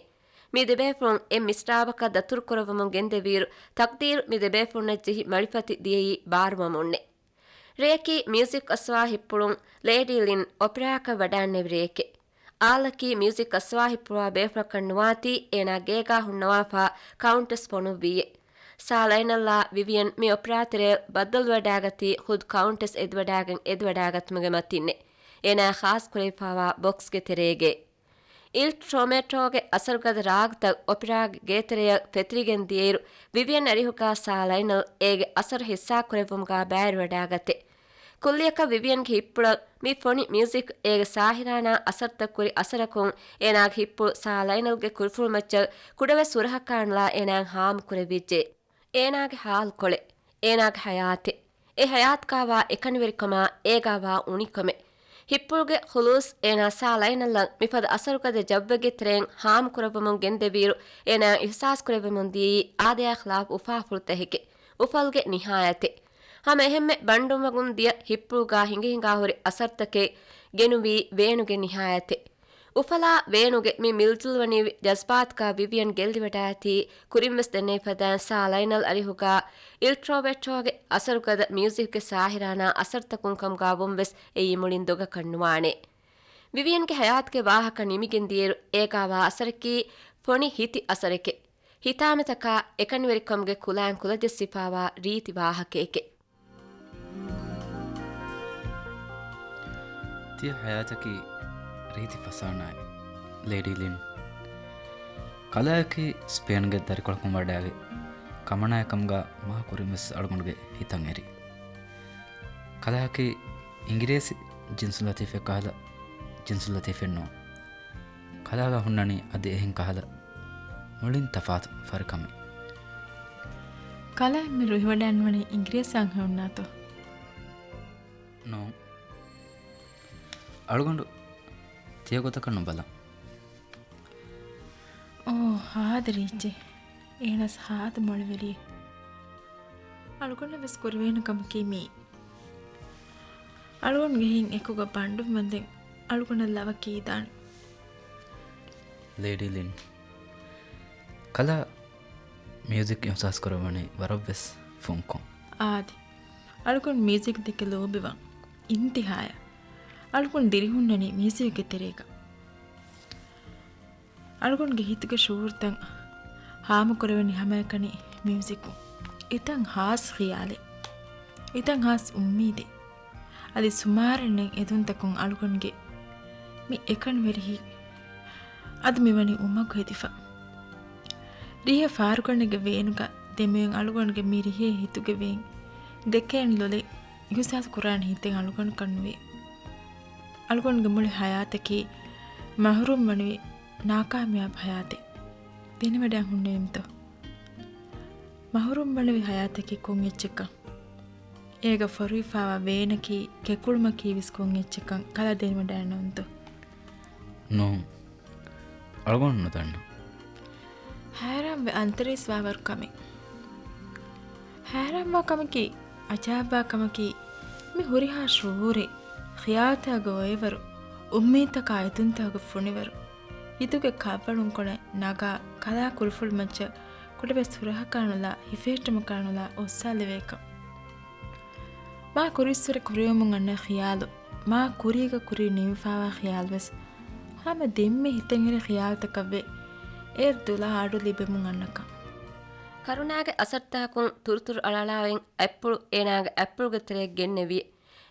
މި ދެބޭފުޅުން އެއް މިސްރާބަކަށް ދަތުރުކުރައްވަމުން ގެންދެވިއިރު، ތަޤްދީރު މި ދެބޭފުޅުންނަށް ޖެހި މަޅިފަތި ދިޔައީ ބާރުވަމުންނެ. ރެޔަކީ މިއުޒިކް އައްސަވާ ހިއްޕުޅުން ލޭޑީ ލިން އޮޕެރާއަކަށް ވަޑާންނެވި ރެޔެކެ. އާލަކީ މިއުޒިކް އައްސަވާ ހިއްޕުޅުވާ ބޭފުޅަކަށް ނުވާތީ އޭނާ ގޭގާ ހުންނަވާފާ ކައުންޓެސް ފޮނުއްވީއެ. ސާ ލައިނަލްއާ ވިވިއަން މި އޮޕެރާ ތެރެއަށް ބައްދަލުވެވަޑާގަތީ ޚުދު ކައުންޓެސް އެދިވަޑާގެން އެދިވަޑާގަތުމުގެ މަތިންނެ. އޭނާ ޚާއްޞަ ކުރެވިފާވާ ބޮކްސްގެ ތެރޭގައި. އިލް ޓްރޮމެޓޯގެ އަސަރުގަދަ ރާގުތައް އޮޕެރާގެ ގޭތެރެއަށް ފެތުރިގެން ދިޔައިރު، ވިވިއަން އަރިހުގާ ސާ ލައިނަލް އޭގެ އަސަރު ހިއްސާކުރެއްވުމުގާ ބައިވެރިވަޑާގަތެ. ކުއްލިއަކަށް ވިވިއަންގެ ހިއްޕުޅަށް މި ފޮނި މިއުޒިކް އޭގެ ސާހިރާނާ އަސަރުތައް ކުރި އަސަރަކުން އޭނާގެ ހިއްޕުޅު ސާ ލައިނަލްގެ ކުރިފުޅުމައްޗަށް ކުޑަވެސް ހުރަހަކާނުލާ އޭނާއަށް ހާމަކުރެވިއްޖެ. އޭނާގެ ހާލުކޮޅެއް، އޭނާގެ ހަޔާތެއް، އެ ހަޔާތުގާވާ އެކަނިވެރިކަމާ، އޭގާވާ އުނިކަމެއް. ހިއްޕުޅުގެ ޚުލޫޞް އޭނާ ސާ ލައިނަލްއަށް މިފަދަ އަސަރުގަދަ ޖައްވެއްގެ ތެރެއިން ހާމަކުރައްވަމުން ގެންދެވިއިރު، އޭނާ އިޙްސާސް ކުރެއްވެމުން ދިޔައީ އާދަޔާ ޚިލާފު އުފާފުޅުތަކެކެ. އުފަލުގެ ނިހާޔަތެއް. ހަމަ އެހެންމެ ބަނޑުންވަގުން ދިޔަ ހިއްޕުޅުގާ ހިނގަ ހިނގާ ހުރި އަސަރުތަކެއް ގެނުވީ ވޭނުގެ ނިހާޔަތެއް. އުފަލާ ވޭނުގެ މި މިލްޖުލްވަނިވި ޖަޒްބާތުގާ ވިވިއަން ގެއްލިވަޑާއިތީ، ކުރިންވެސް ދެންނެވި ފަދައިން ސާ ލައިނަލް އަރިހުގާ އިލްޓްރޯވެޓްރޯގެ އަސަރުގަދަ މިއުޒިކްގެ ސާހިރާނާ އަސަރުތަކުން ކަމުގާ ވުންވެސް އެއީ މުޅިން ދޮގަކަށް ނުވާނެ. ވިވިއަންގެ ހަޔާތުގެ ވާހަކަ ނިމިގެން ދިޔައިރު އޭގާވާ އަސަރަކީ ފޮނި ހިތި އަސަރެކެ. ހިތާމަތަކާ އެކަނިވެރިކަމުގެ ކުލައިން ކުލަޖެއްސިފާވާ ރީތި ވާހަކައެކެ. ތިޔަ ހަޔާތަކީ ރީތި ފަސާނާއެއް. ލޭޑީ ލިން. ކަލާއަކީ ސްޕޭންގެ ދަރިކޮޅަކުން ވަޑާގެ ކަމަނާއެއް ކަމުގާ މާ ކުރިންވެސް އަޅުގަނޑުގެ ހިތަށް އެރި. ކަލާއަކީ އިނގިރޭސި ޖިންސު ލަތީފެއް ކަހަލަ ޖިންސު ލަތީފެއް ނޫން. ކަލާގަ ހުންނަނީ އަދި އެހެން ކަހަލަ މުޅިން ތަފާތު ފަރިކަމެއް. ކަލާ މި ރުހިވަޑައިންވަނީ އިނގިރޭސި އަންހެނުންނާތޯ؟ ނޫން. އަޅުގަނޑު ތިޔަ ގޮތަކަށް ނުބަލަން. އޯ، ހާދަ ރީއްޗޭ. އޭނަސް ހާދަ މޮޅިވެރިއެއް. އަޅުގަނޑަށް ވެސް ކުރެވޭނެ ކަމަކީ މީ. އަޅުގަނޑުގެ ހިތް އެކުގަ ބަނޑުން ވަންދެން އަޅުގަނޑަށް ލަވަ ކީދާނެ. ލޭޑީ ލިން. ކަލާ މިއުޒިކް އިހުސާސް ކުރައްވަނީ ވަރަށްވެސް ފުންކޮށް. އާދެ. އަޅުގަނޑު މިއުޒިކް ދެކެ ލޯބިވަން. އިންތިހާޔަށް. އަޅުގަނޑު ދިރިހުންނަނީ މިއުޒިކްގެ ތެރޭގަ. އަޅުގަނޑުގެ ހިތުގެ ޝުޢޫރުތައް ހާމަކުރެވެނީ ހަމައެކަނި މިއުޒިކުން. އެތައް ހާސް ޚިޔާލެއް. އެތައް ހާސް އުއްމީދެއް. އަދި ސުމާރެންނެއް އެދުންތަކުން އަޅުގަނޑުގެ މި އެކަނިވެރި ހިތް އަދު މިވަނީ އުމަގު ހެދިފަ. ރީހެއް ފާރުގަނޑެއްގެ ވޭނުގަ ދެމިއޮތް އަޅުގަނޑުގެ މި ރިހޭ ހިތުގެ ވޭން ދެކޭން ލޮލެއް އިހުސާސް ކުރާނެ ހިތެއް އަޅުގަނޑަކަށް ނުވޭ. އަޅުގަނޑުގެ މުޅި ހަޔާތަކީ މަހުރޫމް ވަނިވި ނާކާމިޔާބު ހަޔާތެއް. ދެނެވަޑައި ހުންނެވީމުތޯ؟ މަހުރޫމް ވަނިވި ހަޔާތަކީ ކޮން އެއްޗެއްކަން؟ އޭގަ ފޮރުވިފާވާ ވޭނަކީ ކެކުޅުމަކީ ވެސް ކޮން އެއްޗެއްކަން ކަލާ ދެނެވަޑައިނުންތޯ؟ ނޫން. އަޅުގަނޑު ނުދަންނަ. ހައިރާންވެ އަންތަރީސް ވާވަރު ކަމެއް. ހައިރާންވާ ކަމަކީ، އަޖާބްވާ ކަމަކީ، މި ހުރިހާ ޝުޢޫރެއް، ޚިޔާލްތަކުގެ އޮއިވަރު، އުއްމީދުތަކާ އެދުންތަކުގެ ފުނިވަރު، ހިތުގެ ކަށްވަޅުންކޮޅެއް ނަގާ، ކަލާ ކުރުފުޅުމައްޗަށް ކުޑަވެސް ހުރަހަކާ ނުލާ، ހިފެހެއްޓުމަކާ ނުލާ އޮއްސާލެވޭކަން. މާ ކުރިއްސުރެ ކުރެވެމުން އަންނަ ޚިޔާލު، މާ ކުރީގަ ކުރިން ނިމިފާވާ ޚިޔާލުވެސް ހަމަ ދެންމެ ހިތަށްއެރި ޚިޔާލުތަކަށްވެ، އޭރު ދުލާ އަޑު ލިބެމުން އަންނަކަން. ކަރުނާގެ އަސަރުތަކުން ތުރުތުރު އަޅާއަޅާވެން އަތްޕުޅު އޭނާގެ އަތްޕުޅުގެ ތެރެއަށް ގެންނެވި.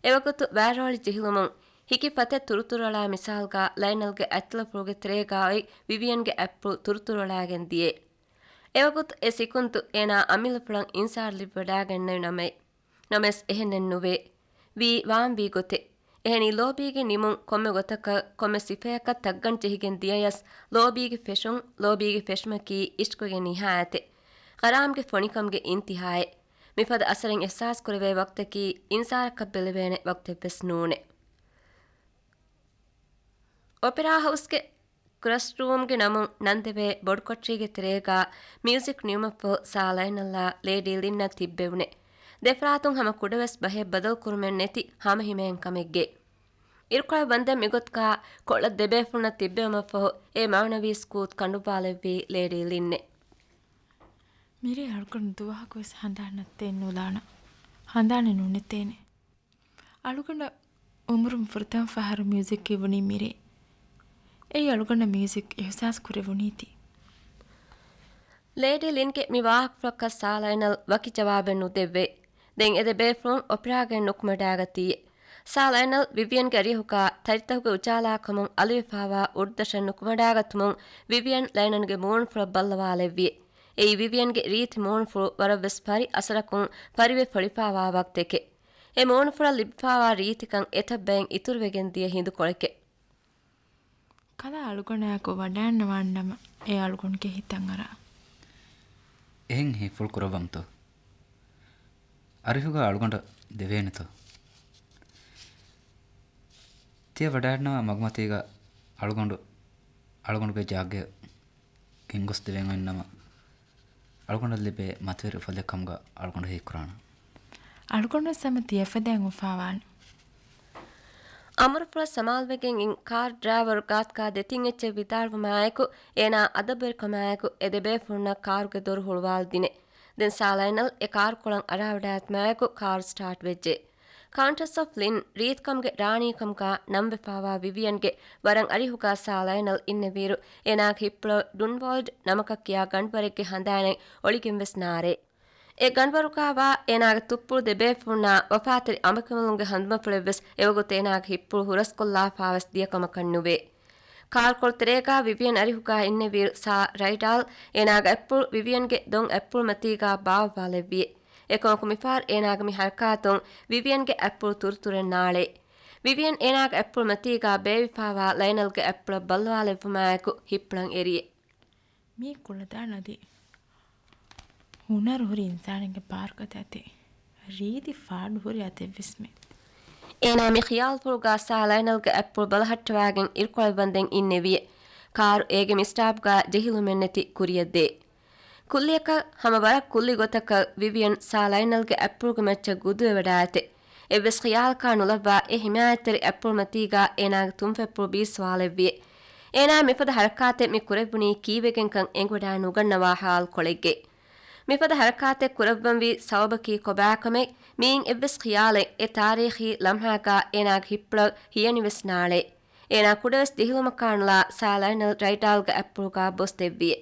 އެވަގުތު ވައިރޯޅި ޖެހިލުމުން ހިކި ފަތެއް ތުރުތުރުއަޅާ މިސާލުގަ ލައިނަލްގެ އަތްތަލަފުޅުގެ ތެރޭގަ އޮތް ވިވިއަންގެ އަތްޕުޅު ތުރުތުރުއަޅާގެން ދިޔައީ. އެވަގުތު އެ ސިކުންތު އޭނާ އަމިއްލަފުޅަށް އިންސާރު ލިބިވަޑާގެންނެވި ނަމައި. ނަމަވެސް އެހެނެއް ނުވޭ. ވީ ވާންވީ ގޮތެއް. އެހެނީ ލޯބީގެ ނިމުން ކޮންމެ ގޮތަކަށް ކޮންމެ ސިފަޔަކަށް ތައްގަނޑު ޖެހިގެން ދިޔަޔަސް ލޯބީގެ ފެށުން، ލޯބީގެ ފެށުމަކީ އިޝްޤުގެ ނިހާޔަތެއް. ޣަރާމްގެ ފޮނިކަމުގެ އިންތިހާއެއް. މިފަދަ އަސަރެއް އިޙްސާސް ކުރެވޭ ވަގުތަކީ އިންސާރަކަށް ބެލެވޭނެ ވަގުތެއްވެސް ނޫނޭ. އޮޕެރާ ހައުސްގެ ކްރަސްރޫމްގެ ނަމުން ނަންދެވޭ ބޮޑުކޮޓަރީގެ ތެރޭގަ މިއުޒިކް ނިމުމަށްފަހު ސާ ލައިނަލްއާ ލޭޑީ ލިންނަށް ތިއްބެވުނެ. ދެފަރާތުން ހަމަ ކުޑަވެސް ބަހެއް ބަދަލުކުރުމެއް ނެތި ހަމަހިމޭން ކަމެއްގެ. އިރުކޮޅަށް ވަންދެން މިގޮތަކަށް ކޮޅަށް ދެބޭފުޅުންނަށް ތިއްބެވުމަށްފަހު އެ މާނަވީ ސުކޫތު ކަނޑުއްވާލެއްވީ ލޭޑީ ލިންނެ. މިރޭ އަޅުގަނޑު ދުވަހަކުވެސް ހަނދާން ނައްތޭން ނުލާނަން. ހަނދާނެއް ނުނެތޭނެ. އަޅުގަނޑަށް އުމުރުން ފުރަތަމަ ފަހަރު މިއުޒިކް އިވުނީ މިރޭ. އެއީ އަޅުގަނޑަށް މިއުޒިކް އިހުސާސް ކުރެވުނީތީ. ލޭޑީ ލިންގެ މި ވާހަކަފުޅަކަށް ސާ ލައިނަލް ވަކި ޖަވާބެއް ނުދެއްވޭ. ދެން އެ ދެބޭފުޅުން އޮޕެރާގައި ނުކުމެޑާގަތީ. ސާ ލައިނަލް ވިވިއަންގެ އަރިހުގަ ތަރިތަކުގެ އުޖާލާކަމުން އަލުވެފާވާ އުޑުދަށަށް ނުކުމެޑާގަތުމުން ވިވިއަން ލައިނަލްގެ މޫނުފުޅަށް ބައްލަވާލެއްވި. އެއީ ވިވިއަންގެ ރީތި މޫނުފުޅު ވަރަށްވެސް ފަރި އަސަރަކުން ފަރިވެ ފޮޅިފާވާ ވަގުތެކެ. އެ މޫނުފުޅަށް ލިބިފާވާ ރީތިކަން އެތައް ބައެއް އިތުރުވެގެން ދިޔަ ހިނދުކޮޅެކެ. ކަލާ އަޅުގަނޑާއެކު ވަޑައިންނަވާންނަމަ އެ އަޅުގަނޑުގެ ހިތަށް އަރާ. އެހެން ހިތްފުޅު ކުރައްވަންތޯ؟ އަރިހުގަ އަޅުގަނޑަށް ދެވޭނެތޯ؟ ތިޔަ ވަޑައިންނަވާ މަގުމަތީގަ އަޅުގަނޑު، އަޅުގަނޑުގެ ޖާގައަށް ގެންގޮސްދެވެން އޮތްނަމަ، އަޅުގަނޑަށް ލިބޭ މަތިވެރި އުފަލެއް ކަމުގަ އަޅުގަނޑު ހީކުރާނަން. އަޅުގަނޑުވެސް ހަމަ ތިޔަފަދައިން އުފާވާނެ. އަމުރުފުޅަށް ސަމާލުވެގެން އިން ކާރު ޑްރައިވަރު ގާތުގަ ދެތިން އެއްޗެއް ވިދާޅުވުމާއެކު، އޭނާ އަދަބުވެރިކަމާއެކު އެ ދެބޭފުޅުންނަށް ކާރުގެ ދޮރު ހުޅުވާލަދިނެ. ދެން ސާ ލައިނަލް އެ ކާރުކޮޅަށް އަރާވަޑާގަތުމާއެކު ކާރު ސްޓާޓް ވެއްޖެ. ކައުންޓަސް އޮފް ލިން ރީތިކަމުގެ ރާނީކަމުގަ ނަންވެފާވާ ވިވިއަންގެ ވަރަށް އަރިހުގަ ސާ ލައިނަލް އިންނެވިއިރު، އޭނާގެ ހިތްޕުޅަށް ޑުންވޯލްޑް ނަމަކަށް ކިޔާ ގަނޑުވަރެއްގެ ހަނދާނެއް އޮޅިގެންވެސް ނާރޭ. އެ ގަނޑުވަރުގަވާ އޭނާގެ ތުއްޕުޅު ދެބޭފުޅުންނާ ވަފާތެރި އަނބިކަނބަލުންގެ ހަނދުމަފުޅެއްވެސް އެވަގުތު އޭނާގެ ހިތްޕުޅު ހުރަސްކޮށްލާފާވެސް ދިޔަ ކަމަކަށް ނުވޭ. ކާރުކޮޅު ތެރޭގަ ވިވިއަން އަރިހުގަ އިންނެވިއިރު ސާ ރައިޑާލް އޭނާގެ އަތްޕުޅު ވިވިއަންގެ ދޮން އަތްޕުޅުމަތީގަ ބާއްވާލެއްވި. އެކަމަކު މިފަހަރު އޭނާގެ މި ހަރަކާތުން ވިވިއަންގެ އަތްޕުޅު ތުރުތުރެއް ނާޅޭ. ވިވިއަން އޭނާގެ އަތްޕުޅު މަތީގާ ބޭއްވިފާވާ ލައިނަލްގެ އަތްޕުޅަށް ބައްލަވާލެއްވުމާއެކު ހިއްޕުޅަން އެރިއެ. މީ ކުޅަދާނަ އަދި ހުނަރު ހުރި އިންސާނެއްގެ ބާރުގަދަ އަތެއް. ރީތި ފާޑު ހުރި އަތެއްވެސްމެ. އޭނާ މި ޚިޔާލުފުޅުގާ ސާ ލައިނަލްގެ އަތްޕުޅު ބަލަހައްޓަވާގެން އިރުކޮޅަށް ވަންދެން އިންނެވިއެ. ކާރު އޭގެ މިސްޓާޕްގާ ޖެހިލުމެއްނެތި ކުރިއަށް ދޭ. ކުއްލިއަކަށް ހަމަ ވަރަށް ކުއްލި ގޮތަކަށް ވިވިއަން ސާ ލައިނަލްގެ އަތްޕުޅުގެ މައްޗަށް ގުދުވެވަޑާއެތެ. އެއްވެސް ޚިޔާލަކާ ނުލައްވާ އެ ހިމާޔަތްތެރި އަތްޕުޅު މަތީގާ އޭނާގެ ތުންފަތްޕުޅު ބީސްވާލެއްވިއެ. އޭނާ މިފަދަ ހަރަކާތެއް މި ކުރެއްވުނީ ކީއްވެގެންކަން އެނގިވަޑާ ނުގަންނަވާ ހާލުކޮޅެއްގައި. މިފަދަ ހަރަކާތެއް ކުރައްވަންވީ ސަބަބަކީ ކޮބާކަމެއް މިއިން އެއްވެސް ޚިޔާލެއް އެ ތާރީޚީ ލަމްހާގާ އޭނާގެ ހިއްޕުޅަށް ހިޔަނިވެސް ނާޅޭ. އޭނާ ކުޑަވެސް ޖެހިލުމަކާ ނުލާ ސާ ލައިނަލް ރައިޓާލްގެ އަތްޕުޅުގާ ބޮސް ދެއްވިއެ.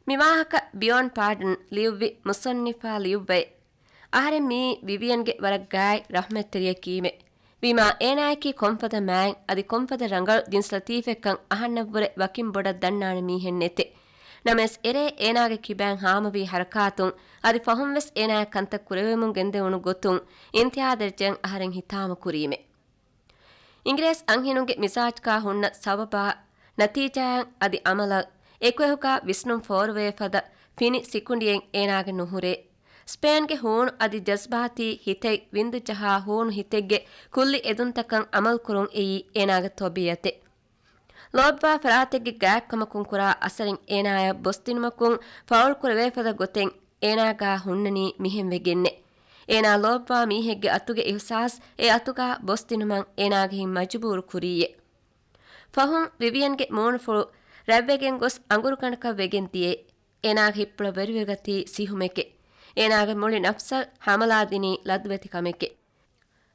މި ވާހަކަ ބިޔޯން ޕާޑަން ލިޔުއްވި މުޞައްނިފާ ލިޔުއްވައި. އަހަރެން މިއީ ވިވިއަންގެ ވަރަށް ގާތް ރަޙްމަތްތެރިއަކީމެ. ވީމާ އޭނާއަކީ ކޮންފަދަ މާތް އަދި ކޮންފަދަ ރަނގަޅު ޖިންސް ލަތީފެއްކަން އަހަންނަށްވުރެ ވަކިން ބޮޑަށް ދަންނާނެ މީހެއް ނެތެ. ނަމަވެސް އެރޭ އޭނާގެ ކިބައިން ހާމަވީ ހަރަކާތުން އަދި ފަހުންވެސް އޭނާއަށް ކަންތައް ކުރެވެމުން ގެންދެވުނު ގޮތުން އިމްތިޔާޒް ދެރަޖައަށް އަހަރެން ހިތާމަ ކުރީމެ. އިނގިރޭސި އަންހެނުންގެ މިޒާޖުގާ ހުންނަ ސަބަބާ، ނަތީޖާއަށް އަދި އަމަލަށް އެކުއެހުގާ ވިސްނުން ފޯރުވޭ ފަދަ ފިނި ސިކުނޑިއެއް އޭނާގެ ނުހުރޭ. ސްޕޭންގެ ހޫނު އަދި ޖަޒްބާތީ ހިތެއް ވިންދު ޖަހާ ހޫނު ހިތެއްގެ ކުއްލި އެދުންތަކަށް އަމަލުކުރުން އެއީ އޭނާގެ ތޮބީއަތެއް. ލޯބިވާ ފަރާތެއްގެ ގާތްކަމަކުން ކުރާ އަސަރެއް އޭނާޔަށް ބޮސްދިނުމަކުން ފައުލް ކުރެވޭފަދަ ގޮތެއް އޭނާގާ ހުންނަނީ މިހެން ވެގެންނެ. އޭނާ ލޯބިވާ މީހެއްގެ އަތުގެ އިހުސާސް އެ އަތުގާ ބޮސްދިނުމަށް އޭނާގެ ހިތް މަޖުބޫރު ކުރީއެ. ފަހުން ވިވިއަންގެ މޫނުފުޅު ރަތްވެގެން ގޮސް އަނގުރުގަނޑަކަށް ވެގެން ދިޔައެ. އޭނާގެ ހިތްޕުޅަށް ވެރިވެގަތީ ސިހުމެކެ. އޭނާގެ މުޅި ނަފްސަށް ހަމަލާދިނީ ލަދުވެތިކަމެކެ.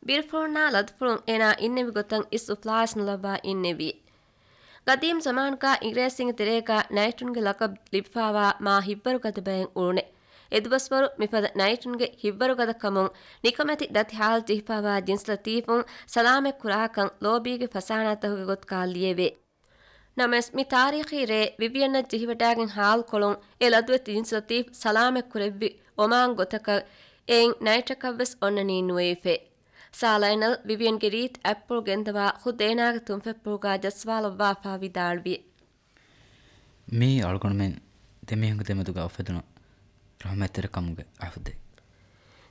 ބިރުފުޅުންނާ ލަދުފުޅުން އޭނާ އިންނެވި ގޮތަށް އިސް އުފްލާސް ނުލައްވާ އިންނެވި. ގަދީމް ޒަމާނުގާ އިނގިރޭސީންގެ ތެރޭގާ ނައިޓުންގެ ލަޤަބް ލިބިފާވާ މާ ހިތްވަރުގަދަ ބައެއް އުޅުނެ. އެދުވަސްވަރު މިފަދަ ނައިޓުންގެ ހިތްވަރުގަދަކަމުން ނިކަމެތި ދަތި ހާލު ޖެހިފާވާ ޖިންސް ލަތީފުން ސަލާމަތް ކުރާކަން ލޯބީގެ ފަސާނާތަކުގެ ގޮތުގާ ލިޔެވޭ. ނަމަވެސް މި ތާރީޚީ ރޭ ވިވިއަންނަށް ޖެހިވަޑާގެން ހާލުކޮޅުން އެ ލަދުވެތި ޖިންސް ލަތީފް ސަލާމަތް ކުރެއްވި އޮމާން ގޮތަކަށް އެއިން ނައިޓަކަށްވެސް އޮންނަނީ ނުވެވިފައި. ސާ ލައިނަލް ވިވިއަންގެ ރީތި އަތްޕުޅު ގެންދަވާ ޚުދް އޭނާގެ ތުންފަތްޕުޅުގާ ޖައްސަވާލައްވާފާ ވިދާޅުވި. މިއީ އަޅުގަނޑުމެން ދެމީހުންގެ ދެމެދުގާ އުފެދުނު ރަޙުމަތްތެރިކަމުގެ އަހުދެއް.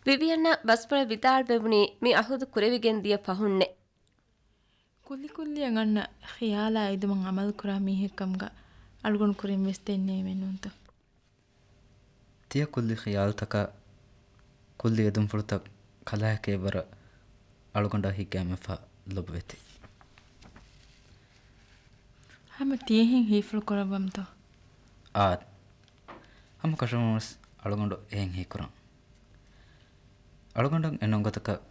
ވިވިއަންނަށް ބަސްފުޅެއް ވިދާޅުވެވުނީ މި އަހުދު ކުރެވިގެން ދިޔަ ފަހުންނެ. ކުއްލިކުއްލިއަށް އަންނަ ޚިޔާލާ އެދުމަށް އަމަލުކުރާ މީހެއްކަމުގަ އަޅުގަނޑު ކުރިން ވެސް ދެންނެވީމެއް ނޫންތޯ؟ ތިޔަ ކުއްލި ޚިޔާލުތަކާ ކުއްލި އެދުންފުޅުތައް ކަލާކޭ ވަރަށް އަޅުގަނޑަށް ހިތްގައިމެފާ ލޮބުވެތި. ހަމަ ތިޔަހެން ހީފުޅު ކުރައްވަމުތޯ؟ އާދެ. ހަމަކަށަވަރުންވެސް އަޅުގަނޑު އެހެން ހީކުރަން. އަޅުގަނޑަށް އެންމެ ގޮތަކަށް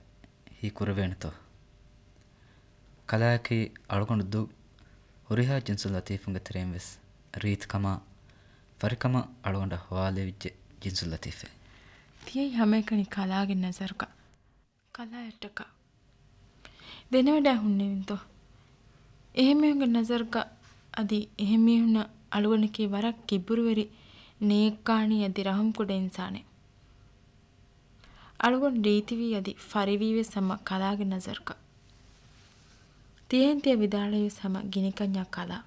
ހީކުރެވޭނެތޯ؟ ކަލާއަކީ އަޅުގަނޑު ދުށް ހުރިހާ ޖިންސު ލަތީފުންގެ ތެރެއިންވެސް ރީތިކަމާ، ފަރިކަމަށް އަޅުގަނޑަށް ހޮވާލެވިއްޖެ ޖިންސު ލަތީފެއް. ތިޔައީ ހަމައެކަނި ކަލާގެ ނަޒަރުގަ. ކަލާއަށްޓަކާ ދެނެވަޑައި ހުންނެވިންތޯ؟ އެހެންމީހުންގެ ނަޒަރުގަ އަދި އެހެންމީހުންނަށް އަޅުގަނޑަކީ ވަރަށް ކިބުރުވެރި، ނޭއްކާނީ އަދި ރަހުމްކުޑަ އިންސާނެއް. އަޅުގަނޑު ރީތިވީ އަދި ފަރިވީވެސް ހަމަ ކަލާގެ ނަޒަރުގަ. ތިޔަހެން ތިޔަ ވިދާޅުވީވެސް ހަމަ ގިނިކަންޏާ ކަލާ.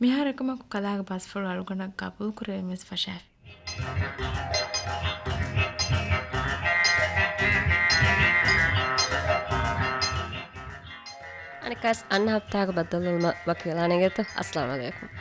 މިހާރު އެކަމަކު ކަލާގެ ބަސްފުޅު އަޅުގަނޑަށް ގަބޫލުކުރެވެން ވެސް ފަށާފި. އަނެއްކާސް އަންނަ ހަފްތާގަ ބައްދަލުވުމަށް ވަކިވެލާނެގެތޯ. އައްސަލާމު ޢަލައިކުމް.